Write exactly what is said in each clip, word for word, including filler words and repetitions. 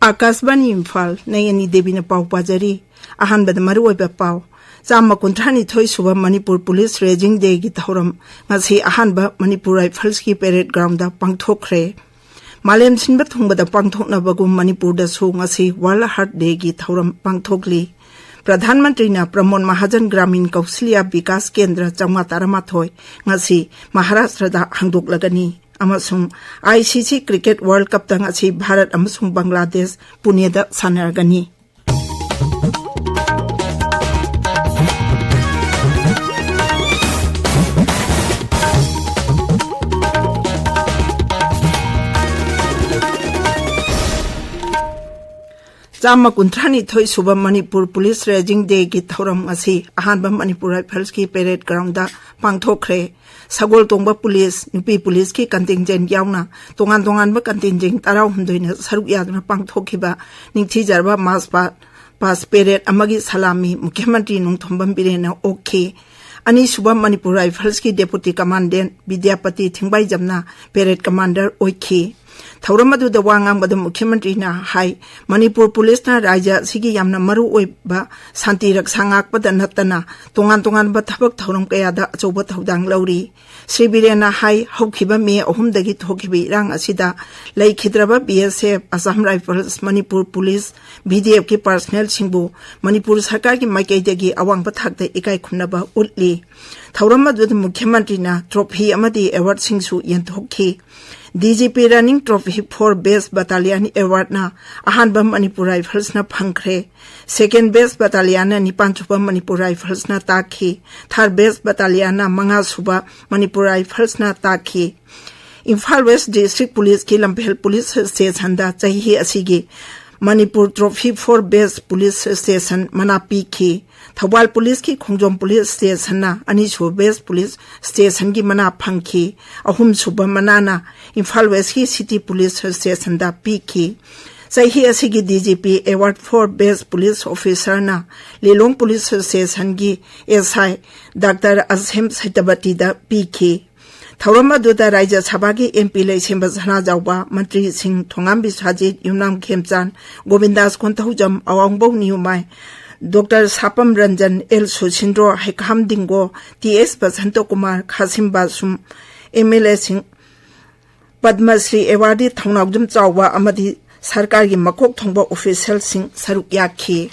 ꯑꯀꯥꯁꯕꯥꯅꯤ ꯏꯝꯐꯥꯜ, ꯅꯌꯅꯤ ꯗꯦꯕꯤꯅ ꯄꯥꯎ ꯄꯥꯖꯔꯤ꯫ ꯑꯍꯥꯟꯕꯗ ꯃꯔꯨꯑꯣꯏꯕ ꯄꯥꯎ꯫ ꯆꯥꯝꯃ ꯀꯨꯟꯊ꯭ꯔꯥ ꯅꯤꯊꯣꯏ ꯁꯨꯕ ꯃꯅꯤꯄꯨꯔ ꯄꯨꯂꯤꯁ ꯔꯦꯖꯤꯡ ꯗꯦꯒꯤ ꯊꯧꯔꯝ ꯉꯁꯤ ꯑꯍꯥꯟꯕ ꯃꯅꯤꯄꯨꯔ ꯔꯥꯏꯐꯜꯁꯀꯤ ꯄꯦꯔꯦꯗ ꯒ꯭ꯔꯥꯎꯟꯗ ꯄꯥꯡꯊꯣꯛꯈ꯭ꯔꯦ꯫ ꯃꯥꯂꯦꯝ ꯁꯤꯟꯕ ꯊꯨꯡꯕꯗ ꯄꯥꯡꯊꯣꯛꯅꯕꯒꯨꯝ ꯃꯅꯤꯄꯨꯔꯗꯁꯨ ꯉꯁꯤ ꯋꯥꯔꯜꯗ ꯍꯥꯔꯠ ꯗꯦꯒꯤ ꯊꯧꯔꯝ ꯄꯥꯡꯊꯣꯛꯂꯤ꯫ ꯄ꯭ꯔꯙꯥꯟ ꯃꯟꯇ꯭ꯔꯤꯅ ꯄ꯭ꯔꯃꯣꯗ ꯃꯍꯥꯖꯟ ꯒ꯭ꯔꯥꯃꯤꯟ ꯀꯧꯁꯜꯌꯥ ꯕꯤꯀꯥꯁ ꯀꯦꯟꯗ꯭ꯔ ꯆꯥꯝꯃꯉꯥ ꯇꯔꯥꯃꯥꯊꯣꯏ ꯉꯁꯤ ꯃꯍꯥꯔꯥꯁꯇ꯭ꯔꯗ ꯍꯥꯡꯗꯣꯛꯂꯒꯅꯤ꯫ ꯑꯃꯁꯨꯡ ꯑꯥꯏ ꯁꯤ ꯁꯤ ꯀ꯭ꯔꯤꯀꯦꯠ ꯋꯥꯔꯜꯗ ꯀꯞꯇ ꯉꯁꯤ ꯚꯥꯔꯠ ꯑꯃꯁꯨꯡ ꯕꯪꯒ꯭ꯂꯥꯗꯦꯁ ꯄꯨꯅꯦꯗ ꯁꯥꯟꯅꯔꯒꯅꯤ꯫ ꯆꯥꯝꯃ ꯀꯨꯟꯊ꯭ꯔꯥ ꯅꯤꯊꯣꯏ ꯁꯨꯕ ꯃꯅꯤꯄꯨꯔ ꯄꯨꯂꯤꯁ ꯔꯦꯖꯤꯡ ꯗꯦꯒꯤ ꯊꯧꯔꯝ ꯉꯁꯤ ꯑꯍꯥꯟꯕ ꯃꯅꯤꯄꯨꯔ ꯔꯥꯏꯐꯜꯁꯀꯤ ꯄꯦꯔꯦꯗ ꯒ꯭ꯔꯥꯎꯟꯗ ꯄꯥꯡꯊꯣꯛꯈ꯭ꯔꯦ꯫ ꯁꯒꯣꯜ ꯇꯣꯡꯕ ꯄꯨꯂꯤꯁ, ꯅꯨꯄꯤ ꯄꯨꯂꯤꯁꯀꯤ ꯀꯟꯇꯤꯟꯖꯦꯟ ꯌꯥꯎꯅ ꯇꯣꯉꯥꯟ ꯇꯣꯉꯥꯟꯕ ꯀꯟꯇꯤꯟꯖꯦꯟ ꯇꯔꯥꯍꯨꯝꯗꯣꯏꯅ ꯁꯔꯨꯛ ꯌꯥꯗꯨꯅ ꯄꯥꯡꯊꯣꯛꯈꯤꯕ ꯅꯤꯡꯊꯤꯖꯔꯕ ꯃꯥꯔꯆ ꯄꯥ-, ꯄꯥꯁ ꯄꯦꯔꯦꯗ ꯑꯃꯒꯤ ꯁꯂꯥꯃꯤ ꯃꯨꯈ꯭ꯌ ꯃꯟꯇ꯭ꯔꯤ ꯅꯣꯡꯊꯣꯝꯕꯝ ꯕꯤꯔꯦꯟꯅ ꯑꯣꯛꯈꯤ꯫ ꯑꯅꯤꯁꯨꯕ ꯃꯅꯤꯄꯨꯔ ꯔꯥꯏꯐꯜꯁꯀꯤ ꯗꯦꯄꯨꯇꯤ ꯀꯃꯥꯟꯗꯦꯟ ꯕꯤꯗ꯭ꯌꯥꯄꯇꯤ ꯊꯤꯡꯕꯥꯏꯖꯝꯅ ꯄꯦꯔꯦꯗ ꯀꯃꯥꯟꯗꯔ ꯑꯣꯏꯈꯤ꯫ ꯊꯧꯔꯝ ꯑꯗꯨꯗ ꯋꯥ ꯉꯥꯡꯕꯗ ꯃꯨꯈ꯭ꯌ ꯃꯟꯇ꯭ꯔꯤꯅ ꯍꯥꯏ, ꯃꯅꯤꯄꯨꯔ ꯄꯨꯂꯤꯁꯅ ꯔꯥꯖ꯭ꯌ ꯑꯁꯤꯒꯤ ꯌꯥꯝꯅ ꯃꯔꯨ ꯑꯣꯏꯕ ꯁꯥꯟꯇꯤ ꯔꯛꯁꯥ ꯉꯥꯛꯄꯗ ꯅꯠꯇꯅ ꯇꯣꯉꯥꯟ ꯇꯣꯉꯥꯟꯕ ꯊꯕꯛ ꯊꯧꯔꯝ ꯀꯌꯥꯗ ꯑꯆꯧꯕ ꯊꯧꯗꯥꯡ ꯂꯧꯔꯤ꯫ ꯁ꯭ꯔꯤ ꯕꯤꯔꯦꯟꯅ ꯍꯥꯏ, ꯍꯧꯈꯤꯕ ꯃꯦ ꯑꯍꯨꯝꯗꯒꯤ ꯊꯣꯛꯈꯤꯕ ꯏꯔꯥꯡ ꯑꯁꯤꯗ ꯂꯩꯈꯤꯗ꯭ꯔꯕ B S F, Assam rifles, Manipur police, V D ꯑꯦꯐꯀꯤ ꯄꯥꯔꯁꯅꯦꯜꯁꯤꯡꯕꯨ ꯃꯅꯤꯄꯨꯔ ꯁꯔꯀꯥꯔꯒꯤ ꯃꯥꯏꯀꯩꯗꯒꯤ ꯑꯋꯥꯡꯕ ꯊꯥꯛꯇ ꯏꯀꯥꯏ ꯈꯨꯝꯅꯕ ꯎꯠꯂꯤ꯫ ꯊꯧꯔꯝ ꯑꯗꯨꯗ ꯃꯨꯈ꯭ꯌ ꯃꯟꯇ꯭ꯔꯤꯅ ꯇ꯭ꯔꯣꯐꯤ ꯑꯃꯗꯤ ꯑꯦꯋꯥꯔꯗꯁꯤꯡꯁꯨ ꯌꯦꯟꯊꯣꯛꯈꯤ꯫ D G P Running Trophy for Best Battalion Awardꯅ ꯑꯍꯥꯟꯕ ꯃꯅꯤꯄꯨꯔ ꯔꯥꯏꯐꯜꯁꯅ ꯐꯪꯈ꯭ꯔꯦ꯫ Second Best Battalionꯅ ꯅꯤꯄꯥꯟ ꯁꯨꯕ ꯃꯅꯤꯄꯨꯔ ꯔꯥꯏꯐꯜꯁꯅ ꯇꯥꯛꯈꯤ꯫ Third Best Battalionꯅ ꯃꯉꯥ ꯁꯨꯕ ꯃꯅꯤꯄꯨꯔ ꯔꯥꯏꯐꯜꯁꯅ ꯇꯥꯛꯈꯤ꯫ ꯏꯝꯐꯥꯜ ꯋꯦꯁ ꯗꯤꯁꯇ꯭ꯔꯤꯛ ꯄꯨꯂꯤꯁꯀꯤ ꯂꯝꯐꯦꯜ ꯄꯨꯂꯤꯁ ꯁ꯭ꯇꯦꯁꯟꯗ ꯆꯍꯤ ꯑꯁꯤꯒꯤ Manipur Trophy for Best Police Station ꯃꯅꯥ ꯄꯤꯈꯤ꯫ ꯊꯧꯕꯥꯜ ꯄꯨꯂꯤꯁꯀꯤ ꯈꯣꯡꯖꯣꯝ ꯄꯨꯂꯤꯁ ꯁ꯭ꯇꯦꯁꯟꯅ ꯑꯅꯤꯁꯨꯕ ꯕꯦꯁ ꯄꯨꯂꯤꯁ ꯁ꯭ꯇꯦꯁꯟꯒꯤ ꯃꯅꯥ ꯐꯪꯈꯤ꯫ ꯑꯍꯨꯝꯁꯨꯕ ꯃꯅꯥꯅ ꯏꯝꯐꯥꯜ ꯋꯦꯁꯀꯤ ꯁꯤꯇꯤ ꯄꯨꯂꯤꯁ ꯁ꯭ꯇꯦꯁꯟꯗ ꯄꯤꯈꯤ꯫ ꯆꯍꯤ ꯑꯁꯤꯒꯤ D G P Award for Best Police Officerꯅ ꯂꯤꯂꯣꯡ ꯄꯨꯂꯤꯁ ꯁ꯭ꯇꯦꯁꯟꯒꯤ ꯑꯦꯁ ꯑꯥꯏ ꯗꯥꯛꯇꯔ ꯑꯁꯦꯝ ꯁꯩꯇꯕꯇꯤꯗ ꯄꯤꯈꯤ꯫ ꯊꯧꯔꯝ ꯑꯗꯨꯗ ꯔꯥꯖ꯭ꯌ ꯁꯚꯥꯒꯤ MP ꯂꯩꯁꯦꯝꯕ ꯁꯅꯥꯖꯥꯎꯕ, ꯃꯟꯇ꯭ꯔꯤꯁꯤꯡ Thongam Biswajit, Yumnam Khemchand, Govindas Konthoujam, Awangbow Newmai, doctor Sapam Ranjan, L Susindro, Heikham Dingo, T S Basanta Kumar, Khashim Vashum, MLAꯁꯤꯡ, ꯄꯗꯃ ꯁ꯭ꯔꯤ ꯑꯦꯋꯥꯔꯗꯤ ꯊꯧꯅꯥꯎꯖꯝ ꯆꯥꯎꯕ ꯑꯃꯗꯤ ꯁꯔꯀꯥꯔꯒꯤ ꯃꯀꯣꯛ ꯊꯣꯡꯕ ꯑꯣꯐꯤꯁꯤꯌꯦꯜꯁꯤꯡ ꯁꯔꯨꯛ ꯌꯥꯈꯤ꯫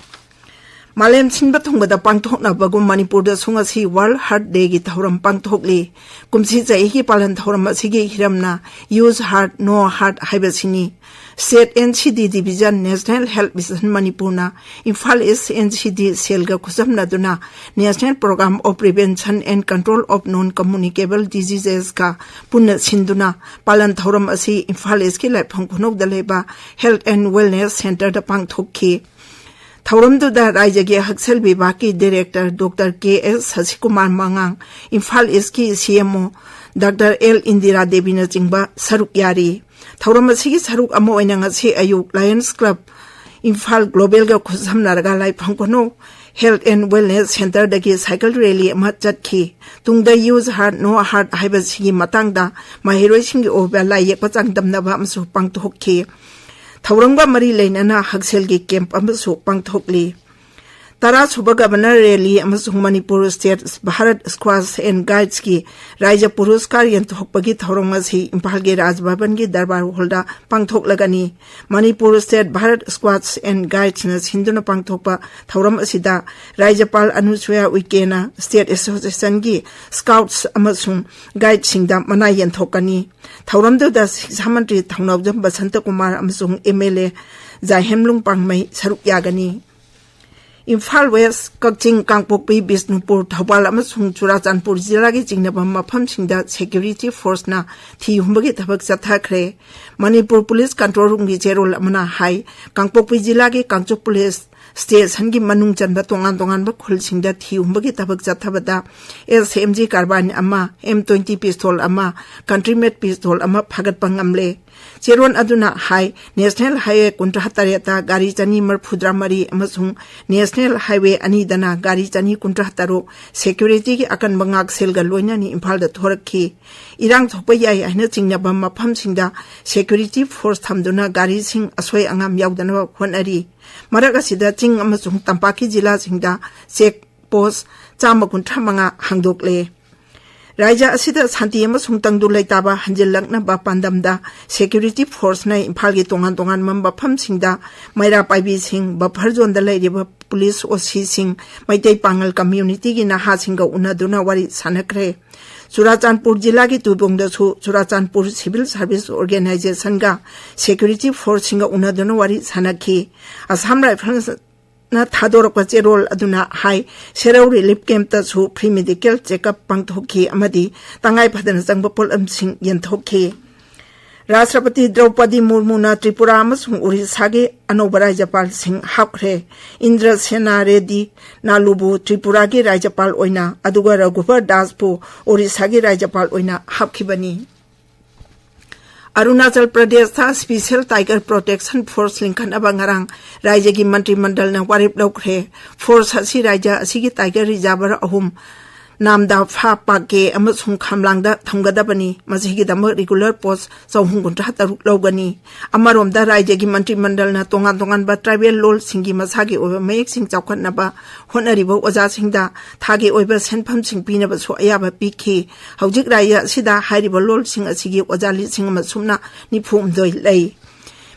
ꯃꯥꯂꯦꯝ ꯁꯤꯟꯕ ꯊꯨꯡꯕꯗ ꯄꯥꯡꯊꯣꯛꯅꯕꯒꯨꯝ ꯃꯅꯤꯄꯨꯔꯗꯁꯨ ꯉꯁꯤ World Heart Dayꯒꯤ ꯊꯧꯔꯝ ꯄꯥꯡꯊꯣꯛꯂꯤ꯫ ꯀꯨꯝꯁꯤ ꯆꯍꯤꯒꯤ ꯄꯥꯂꯟ ꯊꯧꯔꯝ ꯑꯁꯤꯒꯤ ꯍꯤꯔꯝꯅ Use Heart, No Heart ꯍꯥꯏꯕꯁꯤꯅꯤ꯫ State NCD Division, National Health Mission ꯃꯅꯤꯄꯨꯔꯅ Imphal East NCD cellꯒ ꯈꯨꯠꯁꯝꯅꯗꯨꯅ National Program of Prevention and Control of Non-Communicable Diseasesꯀ ꯄꯨꯟꯅ ꯁꯤꯟꯗꯨꯅ ꯄꯥꯂꯟ ꯊꯧꯔꯝ ꯑꯁꯤ ꯏꯝꯐꯥꯜ Eastꯀꯤ ꯂꯥꯏꯐꯝ ꯈꯨꯅꯧꯗ ꯂꯩꯕ Health and Wellness Centreꯗ ꯄꯥꯡꯊꯣꯛꯈꯤ꯫ ꯊꯧꯔꯝꯗꯨꯗ ꯔꯥꯖ꯭ꯌꯒꯤ ꯍꯛꯁꯦꯜ ꯕꯤꯚꯥꯒꯀꯤ Director doctor K S Sashikumar ꯃꯉꯥꯡ, ꯏꯝꯐꯥꯜ Eastꯀꯤ CMO ꯗꯥꯛꯇꯔ ꯑꯦꯜ ꯏꯟꯗꯤꯔꯥ ꯗꯦꯕꯤꯅꯆꯤꯡꯕ ꯁꯔꯨꯛ ꯌꯥꯔꯤ꯫ ꯊꯧꯔꯝ ꯑꯁꯤꯒꯤ ꯁꯔꯨꯛ ꯑꯃ ꯑꯣꯏꯅ ꯉꯁꯤ ꯑꯌꯨꯛ Lions Club ꯏꯝꯐꯥꯜ Globalꯒ ꯈꯨꯠꯁꯝꯅꯔꯒ ꯂꯥꯏꯐꯝ ꯈꯨꯅꯧ Health and Wellness Centreꯗꯒꯤ cycle rally ꯑꯃ ꯆꯠꯈꯤ꯫ ꯇꯨꯡꯗ Use Heart, No Heart ꯍꯥꯏꯕꯁꯤꯒꯤ ꯃꯇꯥꯡꯗ ꯃꯍꯩꯔꯣꯏꯁꯤꯡꯒꯤ ꯑꯣꯏꯕ ꯂꯥꯏ ꯌꯦꯛꯄ ꯆꯥꯡꯗꯝꯅꯕ ꯑꯃꯁꯨ ꯄꯥꯡꯊꯣꯛꯈꯤ꯫ ꯊꯧꯔꯝꯒ ꯃꯔꯤ ꯂꯩꯅꯅ ꯍꯛꯁꯦꯜꯒꯤ camp ꯑꯃꯁꯨ ꯄꯥꯡꯊꯣꯛꯂꯤ꯫ ꯇꯔꯥ ꯁꯨꯕ Governor Rally ꯑꯃꯁꯨꯡ Manipur State Bharat Squash and Guidesꯀꯤ ꯔꯥꯖ꯭ꯌ ꯄꯨꯔꯁꯀꯥꯔ ꯌꯦꯟꯊꯣꯛꯄꯒꯤ ꯊꯧꯔꯝ ꯑꯁꯤ ꯏꯝꯐꯥꯜꯒꯤ ꯔꯥꯖ ꯚꯕꯟꯒꯤ ꯗꯔꯕꯥꯔ ꯍꯣꯜꯗ ꯄꯥꯡꯊꯣꯛꯂꯒꯅꯤ꯫ Manipur State Bharat Squash and Guidesꯅ ꯁꯤꯟꯗꯨꯅ ꯄꯥꯡꯊꯣꯛꯄ ꯊꯧꯔꯝ ꯑꯁꯤꯗ ꯔꯥꯖ꯭ꯌꯄꯥꯜ ꯑꯅꯨꯁꯨꯌꯥ ꯎꯏꯀꯦꯅ State Associationꯒꯤ Scouts ꯑꯃꯁꯨꯡ Guidesꯁꯤꯡꯗ ꯃꯅꯥ ꯌꯦꯟꯊꯣꯛꯀꯅꯤ꯫ ꯊꯧꯔꯝꯗꯨꯗ ꯁꯤꯛꯁꯥ ꯃꯟꯇ꯭ꯔꯤ ꯊꯧꯅꯥꯎꯖꯝ ꯕꯁꯟꯇ ꯀꯨꯃꯥꯔ ꯑꯃꯁꯨꯡ MLA ꯖꯥꯏꯍꯦꯝꯂꯨꯡ ꯄꯥꯡꯃꯩ ꯁꯔꯨꯛ ꯌꯥꯒꯅꯤ꯫ ꯏꯝꯐꯥꯜ West, ꯀꯛꯆꯤꯡ, ꯀꯥꯡꯄꯣꯛꯄꯤ, ꯕꯤꯁꯅꯨꯄꯨꯔ, ꯊꯧꯕꯥꯜ ꯑꯃꯁꯨꯡ ꯆꯨꯔꯥꯆꯥꯟꯄꯨꯔ ꯖꯤꯂꯥꯒꯤ ꯆꯤꯡꯅꯕ ꯃꯐꯝꯁꯤꯡꯗ security forceꯅ ꯊꯤ ꯍꯨꯝꯕꯒꯤ ꯊꯕꯛ ꯆꯠꯊꯈ꯭ꯔꯦ꯫ ꯃꯅꯤꯄꯨꯔ Police Control Roomꯒꯤ ꯆꯦꯔꯣꯜ ꯑꯃꯅ ꯍꯥꯏ, ꯀꯥꯡꯄꯣꯛꯄꯤ ꯖꯤꯂꯥꯒꯤ ꯀꯥꯡꯆꯨꯞ Police Stationꯒꯤ ꯃꯅꯨꯡ ꯆꯟꯕ ꯇꯣꯉꯥꯟ ꯇꯣꯉꯥꯟꯕ ꯈꯨꯜꯁꯤꯡꯗ ꯊꯤ ꯍꯨꯝꯕꯒꯤ ꯊꯕꯛ ꯆꯠꯊꯕꯗ SMG carbine ꯑꯃ, M twenty pistol ꯑꯃ, country made pistol ꯑꯃ ꯐꯥꯒꯠꯄ ꯉꯝꯂꯦ꯫ ꯆꯦꯔꯣꯜ ꯑꯗꯨꯅ ꯍꯥꯏ, ꯅꯦꯁꯅꯦꯜ ꯍꯥꯏꯋꯦ ꯀꯨꯟꯊ꯭ꯔꯥ ꯇꯔꯦꯠꯇ ꯒꯥꯔꯤ ꯆꯅꯤ ꯃꯔꯤꯐꯨꯇꯔꯥ ꯃꯔꯤ ꯑꯃꯁꯨꯡ ꯅꯦꯁꯅꯦꯜ ꯍꯥꯏꯋꯦ ꯑꯅꯤꯗꯅ ꯒꯥꯔꯤ ꯆꯅꯤ ꯀꯨꯟꯊ꯭ꯔꯥ ꯇꯔꯨꯛ ꯁꯦꯀ꯭ꯌꯨꯔꯤꯇꯤꯒꯤ ꯑꯀꯟꯕ ꯉꯥꯛꯁꯦꯜꯒ ꯂꯣꯏꯅꯅ ꯏꯝꯐꯥꯜꯗ ꯊꯣꯔꯛꯈꯤ꯫ ꯏꯔꯥꯡ ꯊꯣꯛꯄ ꯌꯥꯏ ꯍꯥꯏꯅ ꯆꯤꯡꯅꯕ ꯃꯐꯝꯁꯤꯡꯗ ꯁꯦꯀ꯭ꯌꯨꯔꯤꯇꯤ ꯐꯣꯔꯁ ꯊꯝꯗꯨꯅ ꯒꯥꯔꯤꯁꯤꯡ ꯑꯁꯣꯏ ꯑꯉꯥꯝ ꯌꯥꯎꯗꯅꯕ ꯍꯣꯠꯅꯔꯤ꯫ ꯃꯔꯛ ꯑꯁꯤꯗ ꯆꯤꯡ ꯑꯃꯁꯨꯡ ꯇꯝꯄꯥꯛꯀꯤ ꯖꯤꯂꯥꯁꯤꯡꯗ ꯆꯦꯛ ꯄꯣꯁ ꯆꯥꯝꯃ ꯀꯨꯟꯊ꯭ꯔꯥ ꯃꯉꯥ ꯍꯥꯡꯗꯣꯛꯂꯦ꯫ ꯔꯥꯖ꯭ꯌ ꯑꯁꯤꯗ ꯁꯥꯟꯇꯤ ꯑꯃꯁꯨꯡ ꯇꯪꯗꯨ ꯂꯩꯇꯥꯕ ꯍꯟꯖꯤꯜꯂꯛꯅꯕ ꯄꯥꯟꯗꯝꯗ ꯁꯦꯀ꯭ꯌꯨꯔꯤꯇꯤ ꯐꯣꯔꯁꯅ ꯏꯝꯐꯥꯜꯒꯤ ꯇꯣꯉꯥꯟ ꯇꯣꯉꯥꯟꯕ ꯃꯐꯝꯁꯤꯡꯗ ꯃꯩꯔꯥ ꯄꯥꯏꯕꯤꯁꯤꯡ, ꯕꯐꯔ ꯖꯣꯟꯗ ꯂꯩꯔꯤꯕ ꯄꯨꯂꯤꯁ ꯑꯣꯁꯤꯁꯤꯡ, ꯃꯩꯇꯩ ꯄꯥꯉꯜ ꯀꯝꯃ꯭ꯌꯨꯅꯤꯇꯤꯒꯤ ꯅꯍꯥꯁꯤꯡꯒ ꯎꯅꯗꯨꯅ ꯋꯥꯔꯤ ꯁꯥꯟꯅꯈ꯭ꯔꯦ꯫ ꯆꯨꯔꯥꯆꯥꯟꯄꯨꯔ ꯖꯤꯂꯥꯒꯤ ꯇꯨꯏꯕꯣꯡꯗꯁꯨ ꯆꯨꯔꯥꯆꯥꯟꯄꯨꯔ ꯁꯤꯚꯤꯜ ꯁꯥꯔꯚꯤꯁ ꯑꯣꯔꯒꯦꯅꯥꯏꯖꯦꯁꯟꯒ ꯁꯦꯀ꯭ꯌꯨꯔꯤꯇꯤ ꯐꯣꯔꯁꯁꯤꯡꯒ ꯎꯅꯗꯨꯅ ꯋꯥꯔꯤ ꯁꯥꯟꯅꯈꯤ꯫ ꯑꯁꯥꯝ ꯔꯥꯏꯐꯜꯁ ꯅ ꯊꯥꯗꯣꯔꯛꯄ ꯆꯦꯔꯣꯜ ꯑꯗꯨꯅ ꯍꯥꯏ, ꯁꯦꯔꯧ ꯔꯤꯂꯤꯐ ꯀꯦꯝꯞꯇꯁꯨ ꯐ꯭ꯔꯤ ꯃꯦꯗꯤꯀꯦꯜ ꯆꯦꯛꯑꯞ ꯄꯥꯡꯊꯣꯛꯈꯤ ꯑꯃꯗꯤ ꯇꯉꯥꯏ ꯐꯗꯅ ꯆꯪꯕ ꯄꯣꯠꯂꯝꯁꯤꯡ ꯌꯦꯟꯊꯣꯛꯈꯤ꯫ ꯔꯥꯁꯇ꯭ꯔꯄꯇꯤ ꯗ꯭ꯔꯧꯄꯗꯤ ꯃꯨꯔꯃꯨꯅ ꯇ꯭ꯔꯤꯄꯨꯔꯥ ꯑꯃꯁꯨꯡ ꯑꯣꯔꯤꯁꯥꯒꯤ ꯑꯅꯧꯕ ꯔꯥꯖ꯭ꯌꯄꯥꯜꯁꯤꯡ ꯍꯥꯞꯈ꯭ꯔꯦ꯫ ꯏꯟꯗ꯭ꯔ ꯁꯦꯅꯥ ꯔꯦꯗꯤ ꯅꯥꯂꯨꯕꯨ ꯇ꯭ꯔꯤꯄꯨꯔꯥꯒꯤ ꯔꯥꯖ꯭ꯌꯄꯥꯜ ꯑꯣꯏꯅ, ꯑꯗꯨꯒ ꯔꯘꯨꯕꯔ ꯗꯥꯁꯄꯨ ꯑꯣꯔꯤꯁꯥꯒꯤ ꯔꯥꯖ꯭ꯌꯄꯥꯜ ꯑꯣꯏꯅ ꯍꯥꯞꯈꯤꯕꯅꯤ꯫ ꯑꯔꯨꯅꯥꯆꯜ ꯄ꯭ꯔꯗꯦꯁꯇ ꯁ꯭ꯄꯤꯁꯦꯜ ꯇꯥꯏꯒꯔ ꯄ꯭ꯔꯣꯇꯦꯛꯁꯟ ꯐꯣꯔꯁ ꯂꯤꯡꯈꯠꯅꯕ ꯉꯔꯥꯡ ꯔꯥꯖ꯭ꯌꯒꯤ ꯃꯟꯇ꯭ꯔꯤ ꯃꯟꯗꯜꯅ ꯋꯥꯔꯦꯞ ꯂꯧꯈ꯭ꯔꯦ꯫ ꯐꯣꯔꯁ ꯑꯁꯤ ꯔꯥꯖ꯭ꯌ ꯑꯁꯤꯒꯤ ꯇꯥꯏꯒꯔ ꯔꯤꯖꯥꯔꯚꯔ ꯑꯍꯨꯝ, ꯅꯥꯝꯗꯥꯐꯥ, ꯄꯥꯛꯀꯦ ꯑꯃꯁꯨꯡ ꯈꯥꯝꯂꯥꯡꯗ ꯊꯝꯒꯗꯕꯅꯤ꯫ ꯃꯁꯤꯒꯤꯗꯃꯛ ꯔꯤꯒꯨꯂꯔ ꯄꯣꯁ ꯆꯍꯨꯝ ꯀꯨꯟꯊ꯭ꯔꯥ ꯇꯔꯨꯛ ꯂꯧꯒꯅꯤ꯫ ꯑꯃꯔꯣꯝꯗ, ꯔꯥꯖ꯭ꯌꯒꯤ ꯃꯟꯇ꯭ꯔꯤ ꯃꯟꯗꯜꯅ ꯇꯣꯉꯥꯟ ꯇꯣꯉꯥꯟꯕ ꯇ꯭ꯔꯥꯏꯕꯦꯜ ꯂꯣꯜꯁꯤꯡꯒꯤ ꯃꯁꯥꯒꯤ ꯑꯣꯏꯕ ꯃꯌꯦꯛꯁꯤꯡ ꯆꯥꯎꯈꯠꯅꯕ ꯍꯣꯠꯅꯔꯤꯕ ꯑꯣꯖꯥꯁꯤꯡꯗ ꯊꯥꯒꯤ ꯑꯣꯏꯕ ꯁꯦꯟꯐꯝꯁꯤꯡ ꯄꯤꯅꯕꯁꯨ ꯑꯌꯥꯕ ꯄꯤꯈꯤ꯫ ꯍꯧꯖꯤꯛ ꯔꯥꯖ꯭ꯌ ꯑꯁꯤꯗ ꯍꯥꯏꯔꯤꯕ ꯂꯣꯜꯁꯤꯡ ꯑꯁꯤꯒꯤ ꯑꯣꯖꯥ ꯂꯤꯁꯤꯡ ꯑꯃ ꯁꯨꯞꯅ ꯅꯤꯐꯨ ꯍꯨꯝꯗꯣꯏ ꯂꯩ꯫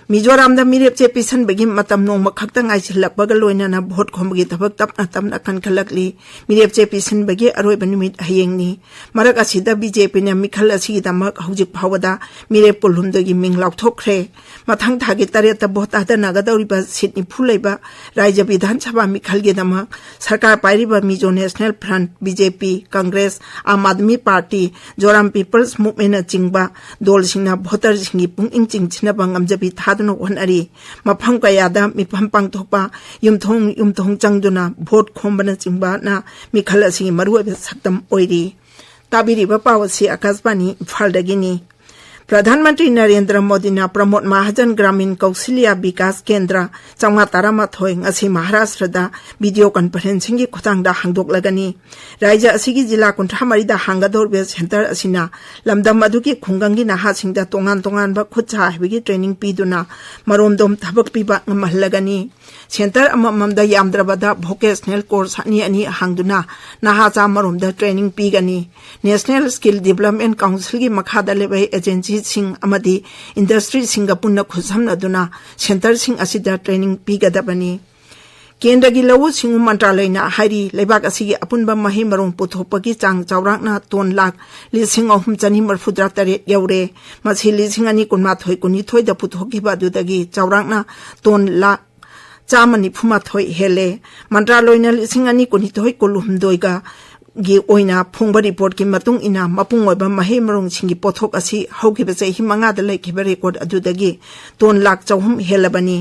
ꯃꯤꯖꯣꯔꯥꯝꯗ ꯃꯤꯔꯦꯞ ꯆꯦ ꯄꯤꯁꯤꯟꯕꯒꯤ ꯃꯇꯝ ꯅꯣꯡꯃ ꯈꯛꯇ ꯉꯥꯏꯁꯤꯜꯂꯛꯄꯒ ꯂꯣꯏꯅꯅ ꯚꯣꯠ ꯈꯣꯝꯕꯒꯤ ꯊꯕꯛ ꯇꯞꯅ ꯇꯞꯅ ꯀꯟꯈꯠꯂꯛꯂꯤ꯫ ꯃꯤꯔꯦꯞ ꯆꯦ ꯄꯤꯁꯤꯟꯕꯒꯤ ꯑꯔꯣꯏꯕ ꯅꯨꯃꯤꯠ ꯍꯌꯦꯡꯅꯤ꯫ ꯃꯔꯛ ꯑꯁꯤꯗ ꯕꯤ ꯖꯦ ꯄꯤꯅ ꯃꯤꯈꯜ ꯑꯁꯤꯒꯤꯗꯃꯛ ꯍꯧꯖꯤꯛ ꯐꯥꯎꯕꯗ ꯃꯤꯔꯦꯞ ꯀꯨꯟꯍꯨꯝꯗꯣꯏꯒꯤ ꯃꯤꯡ ꯂꯥꯎꯊꯣꯛꯈ꯭ꯔꯦ꯫ ꯃꯊꯪ ꯊꯥꯒꯤ ꯇꯔꯦꯠꯇ ꯚꯣꯠ ꯊꯥꯗꯅꯒꯗꯧꯔꯤꯕ ꯁꯤꯠ ꯅꯤꯐꯨ ꯂꯩꯕ ꯔꯥꯖ꯭ꯌ ꯕꯤꯙꯥꯟ ꯁꯚꯥ ꯃꯤꯈꯜꯒꯤꯗꯃꯛ ꯁꯔꯀꯥꯔ ꯄꯥꯏꯔꯤꯕ Mizo National Front, B J P, Congress, Aam Aadmi party, Zoram people's ꯃꯨꯚꯃꯦꯟꯠꯅꯆꯤꯡꯕ ꯗꯣꯜꯁꯤꯡꯅ ꯚꯣꯇꯔꯁꯤꯡꯒꯤ ꯄꯨꯛꯅꯤꯡ ꯆꯤꯡꯁꯤꯟꯅꯕ ꯉꯝꯖꯕꯤ ꯊꯥꯗꯨꯅ ꯍꯣꯠꯅꯔꯤ꯫ ꯃꯐꯝ ꯀꯌꯥꯗ ꯃꯤꯐꯝ ꯄꯥꯡꯊꯣꯛꯄ, ꯌꯨꯝꯊꯣꯡ ꯌꯨꯝꯊꯣꯡ ꯆꯪꯗꯨꯅ ꯚꯣꯠ ꯈꯣꯝꯕꯅꯆꯤꯡꯕꯅ ꯃꯤꯈꯜ ꯑꯁꯤꯒꯤ ꯃꯔꯨꯑꯣꯏꯕ ꯁꯛꯇꯝ ꯑꯣꯏꯔꯤ꯫ ꯇꯥꯕꯤꯔꯤꯕ ꯄꯥꯎ ꯑꯁꯤ ꯑꯀꯥꯁꯕꯥꯅꯤ ꯏꯝꯐꯥꯜꯗꯒꯤꯅꯤ꯫ ꯄ꯭ꯔꯙꯥꯟ ꯃꯟꯇ꯭ꯔꯤ ꯅꯔꯦꯟꯗ꯭ꯔ ꯃꯣꯗꯤꯅ ꯄ꯭ꯔꯃꯣꯗ ꯃꯍꯥꯖꯟ ꯒ꯭ꯔꯥꯃꯤꯟ ꯀꯧꯁꯤꯜꯌꯥ ꯕꯤꯀꯥꯁ ꯀꯦꯟꯗ꯭ꯔ ꯆꯥꯝꯃꯉꯥ ꯇꯔꯥꯃꯥꯊꯣꯏ ꯉꯁꯤ ꯃꯍꯥꯔꯥꯁꯇ꯭ꯔꯗ ꯚꯤꯗꯤꯑꯣ ꯀꯟꯐꯔꯦꯟꯁꯤꯡꯒꯤ ꯈꯨꯠꯊꯥꯡꯗ ꯍꯥꯡꯗꯣꯛꯂꯒꯅꯤ꯫ ꯔꯥꯖ꯭ꯌ ꯑꯁꯤꯒꯤ ꯖꯤꯂꯥ ꯀꯨꯟꯊ꯭ꯔꯥ ꯃꯔꯤꯗ ꯍꯥꯡꯒꯗꯧꯔꯤꯕ ꯁꯦꯟꯇꯔ ꯑꯁꯤꯅ ꯂꯝꯗꯝ ꯑꯗꯨꯒꯤ ꯈꯨꯡꯒꯪꯒꯤ ꯅꯍꯥꯁꯤꯡꯗ ꯇꯣꯉꯥꯟ ꯇꯣꯉꯥꯟꯕ ꯈꯨꯠ ꯁꯥ ꯍꯩꯕꯒꯤ ꯇ꯭ꯔꯦꯅꯤꯡ ꯄꯤꯗꯨꯅ ꯃꯔꯣꯝꯗꯣꯝ ꯊꯕꯛ ꯄꯤꯕ ꯉꯝꯍꯜꯂꯒꯅꯤ꯫ ꯁꯦꯟꯇꯔ ꯑꯃꯃꯝꯗ ꯌꯥꯝꯗ꯭ꯔꯕꯗ ꯚꯣꯀꯦꯁꯅꯦꯜ ꯀꯣꯔꯁ ꯑꯅꯤ ꯑꯅꯤ ꯍꯥꯡꯗꯨꯅ ꯅꯍꯥ ꯆꯥꯝꯃꯔꯣꯝꯗ ꯇ꯭ꯔꯦꯅꯤꯡ ꯄꯤꯒꯅꯤ꯫ ꯅꯦꯁꯅꯦꯜ ꯁ꯭ꯀꯤꯜ ꯗꯤꯕꯂꯞꯃꯦꯟ ꯀꯥꯎꯟꯁꯤꯜꯒꯤ ꯃꯈꯥꯗ ꯂꯩꯕ ꯑꯦꯖꯦꯟꯁꯤꯁꯤꯡ ꯑꯃꯗꯤ ꯏꯟꯗꯁꯇ꯭ꯔꯤꯁꯤꯡꯒ ꯄꯨꯟꯅ ꯈꯨꯠꯁꯝꯅꯗꯨꯅ ꯁꯦꯟꯇꯔꯁꯤꯡ ꯑꯁꯤꯗ ꯇ꯭ꯔꯦꯅꯤꯡ ꯄꯤꯒꯗꯕꯅꯤ꯫ ꯀꯦꯟꯗ꯭ꯔꯒꯤ ꯂꯧꯎ ꯁꯤꯡꯎ ꯃꯟꯇ꯭ꯔꯥꯂꯌꯅ ꯍꯥꯏꯔꯤ, ꯂꯩꯕꯥꯛ ꯑꯁꯤꯒꯤ ꯑꯄꯨꯟꯕ ꯃꯍꯩ ꯃꯔꯣꯡ ꯄꯨꯊꯣꯛꯄꯒꯤ ꯆꯥꯡ ꯆꯥꯎꯔꯥꯛꯅ ꯇꯣꯟ ꯂꯥꯈ ꯂꯤꯁꯤꯡ ꯑꯍꯨꯝ ꯆꯅꯤ ꯃꯔꯤꯐꯨꯇꯔꯥ ꯇꯔꯦꯠ ꯌꯧꯔꯦ꯫ ꯃꯁꯤ ꯂꯤꯁꯤꯡ ꯑꯅꯤ ꯀꯨꯟꯃꯥꯊꯣꯏ ꯀꯨꯟꯅꯤꯊꯣꯏꯗ ꯄꯨꯊꯣꯛꯈꯤꯕ ꯑꯗꯨꯗꯒꯤ ꯆꯥꯎꯔꯥꯛꯅ ꯇꯣꯟ ꯂꯥꯈ ꯆꯥꯝꯃ ꯅꯤꯐꯨꯃꯥꯊꯣꯏ ꯍꯦꯜꯂꯦ꯫ ꯃꯟꯇ꯭ꯔꯥꯂꯣꯏꯅ ꯂꯤꯁꯤꯡ ꯑꯅꯤ ꯀꯨꯟꯅꯤꯊꯣꯏ ꯀꯨꯟꯍꯨꯝꯗꯣꯏꯒ ꯒꯤ ꯑꯣꯏꯅ ꯐꯣꯡꯕ ꯔꯤꯄꯣꯔꯠꯀꯤ ꯃꯇꯨꯡ ꯏꯟꯅ, ꯃꯄꯨꯡ ꯑꯣꯏꯕ ꯃꯍꯩ ꯃꯔꯣꯡꯁꯤꯡꯒꯤ ꯄꯣꯠꯊꯣꯛ ꯑꯁꯤ ꯍꯧꯈꯤꯕ ꯆꯍꯤ ꯃꯉꯥꯗ ꯂꯩꯈꯤꯕ ꯔꯦꯀꯣꯔꯗ ꯑꯗꯨꯗꯒꯤ ꯇꯣꯟ ꯂꯥꯈ ꯆꯍꯨꯝ ꯍꯦꯜꯂꯕꯅꯤ꯫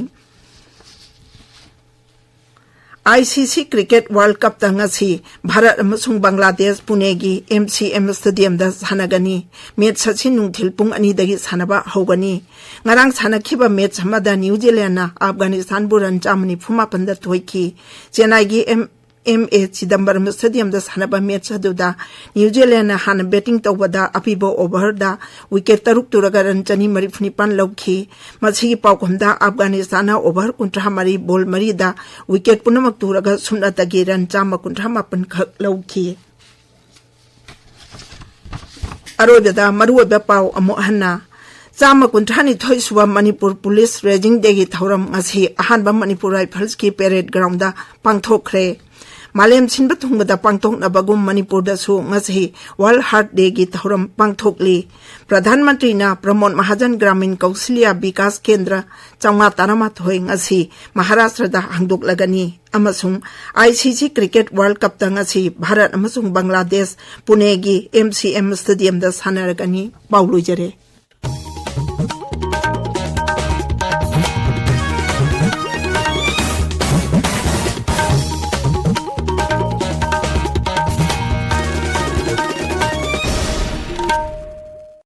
ꯑꯥꯏ ꯁꯤ ꯁꯤ ꯀ꯭ꯔꯤꯀꯦꯠ ꯋꯥꯔꯜꯗ ꯀꯞꯇ ꯉꯁꯤ ꯚꯥꯔꯠ ꯑꯃꯁꯨꯡ ꯕꯪꯒ꯭ꯂꯥꯗꯦꯁ ꯄꯨꯅꯦꯒꯤ ꯑꯦꯝ ꯁꯤ ꯑꯦꯝ ꯁ꯭ꯇꯦꯗꯤꯌꯝꯗ ꯁꯥꯟꯅꯒꯅꯤ꯫ ꯃꯦꯠꯆ ꯑꯁꯤ ꯅꯨꯡꯊꯤꯜ ꯄꯨꯡ ꯑꯅꯤꯗꯒꯤ ꯁꯥꯟꯅꯕ ꯍꯧꯒꯅꯤ꯫ ꯉꯔꯥꯡ ꯁꯥꯟꯅꯈꯤꯕ ꯃꯦꯠꯆ ꯑꯃꯗ ꯅ꯭ꯌꯨ ꯖꯤꯂꯦꯟꯗꯅ ꯑꯐꯒꯥꯅꯤꯁꯇꯥꯟꯕꯨ ꯔꯟ ꯆꯥꯝꯃ ꯅꯤꯐꯨ ꯃꯥꯄꯟꯗ ꯊꯣꯏꯈꯤ꯫ ꯆꯦꯟꯅꯥꯏꯒꯤ ꯑꯦꯝ ꯑꯦꯝ ꯑꯦ ꯆꯤꯗꯝꯕꯔꯝ ꯁ꯭ꯇꯦꯗꯤꯌꯝꯗ ꯁꯥꯟꯅꯕ ꯃꯦꯠꯆ ꯑꯗꯨꯗ ꯅ꯭ꯌꯨ ꯖꯤꯂꯦꯟꯗꯅ ꯍꯥꯟꯅ ꯕꯦꯇꯤꯡ ꯇꯧꯕꯗ ꯑꯄꯤꯕ ꯑꯣꯚꯔꯗ ꯋꯤꯀꯦꯠ ꯇꯔꯨꯛ ꯇꯨꯔꯒ ꯔꯟ ꯆꯅꯤ ꯃꯔꯤꯐꯨ ꯅꯤꯄꯥꯟ ꯂꯧꯈꯤ꯫ ꯃꯁꯤꯒꯤ ꯄꯥꯎꯈꯨꯝꯗ ꯑꯐꯒꯥꯅꯤꯁꯇꯥꯟꯅ ꯑꯣꯚꯔ ꯀꯨꯟꯊ꯭ꯔꯥ ꯃꯔꯤ, ꯕꯣꯜ ꯃꯔꯤꯗ ꯋꯤꯀꯦꯠ ꯄꯨꯝꯅꯃꯛ ꯇꯨꯔꯒ ꯁꯨꯞꯅꯇꯒꯤ ꯔꯟ ꯆꯥꯝꯃ ꯀꯨꯟꯊ꯭ꯔꯥ ꯃꯥꯄꯟ ꯈꯛ ꯂꯧꯈꯤ꯫ ꯑꯔꯣꯏꯕꯗ ꯃꯔꯨꯑꯣꯏꯕ ꯄꯥꯎ ꯑꯃꯨꯛ ꯍꯟꯅ꯫ ꯆꯥꯝꯃ ꯀꯨꯟꯊ꯭ꯔꯥ ꯅꯤꯊꯣꯏ ꯁꯨꯕ ꯃꯅꯤꯄꯨꯔ ꯄꯨꯂꯤꯁ ꯔꯦꯖꯤꯡ ꯗꯦꯒꯤ ꯊꯧꯔꯝ ꯉꯁꯤ ꯑꯍꯥꯟꯕ ꯃꯅꯤꯄꯨꯔ ꯔꯥꯏꯐꯜꯁꯀꯤ ꯄꯦꯔꯦꯗ ꯒ꯭ꯔꯥꯎꯟꯗ ꯄꯥꯡꯊꯣꯛꯈ꯭ꯔꯦ꯫ ꯃꯥꯂꯦꯝ ꯁꯤꯟꯕ ꯊꯨꯡꯕꯗ ꯄꯥꯡꯊꯣꯛꯅꯕꯒꯨꯝ ꯃꯅꯤꯄꯨꯔꯗꯁꯨ ꯉꯁꯤ ꯋꯥꯔꯜꯗ ꯍꯥꯔꯠ ꯗꯦꯒꯤ ꯊꯧꯔꯝ ꯄꯥꯡꯊꯣꯛꯂꯤ꯫ ꯄ꯭ꯔꯙꯥꯟ ꯃꯟꯇ꯭ꯔꯤꯅ ꯄ꯭ꯔꯃꯣꯗ ꯃꯍꯥꯖꯟ ꯒ꯭ꯔꯥꯃꯤꯟ ꯀꯧꯁꯤꯜꯌꯥ ꯕꯤꯀꯥꯁ ꯀꯦꯟꯗ꯭ꯔ ꯆꯥꯝꯃꯉꯥ ꯇꯔꯥꯃꯥꯊꯣꯏ ꯉꯁꯤ ꯃꯍꯥꯔꯥꯁꯇ꯭ꯔꯗ ꯍꯥꯡꯗꯣꯛꯂꯒꯅꯤ꯫ ꯑꯃꯁꯨꯡ ꯑꯥꯏ ꯁꯤ ꯁꯤ ꯀ꯭ꯔꯤꯀꯦꯠ ꯋꯥꯔꯜꯗ ꯀꯞꯇ ꯉꯁꯤ ꯚꯥꯔꯠ ꯑꯃꯁꯨꯡ ꯕꯪꯒ꯭ꯂꯥꯗꯦꯁ ꯄꯨꯅꯦꯒꯤ ꯑꯦꯝ ꯁꯤ ꯑꯦꯝ ꯁ꯭ꯇꯦꯗꯤꯌꯝꯗ ꯁꯥꯟꯅꯔꯒꯅꯤ꯫ ꯄꯥꯎ ꯂꯣꯏꯖꯔꯦ꯫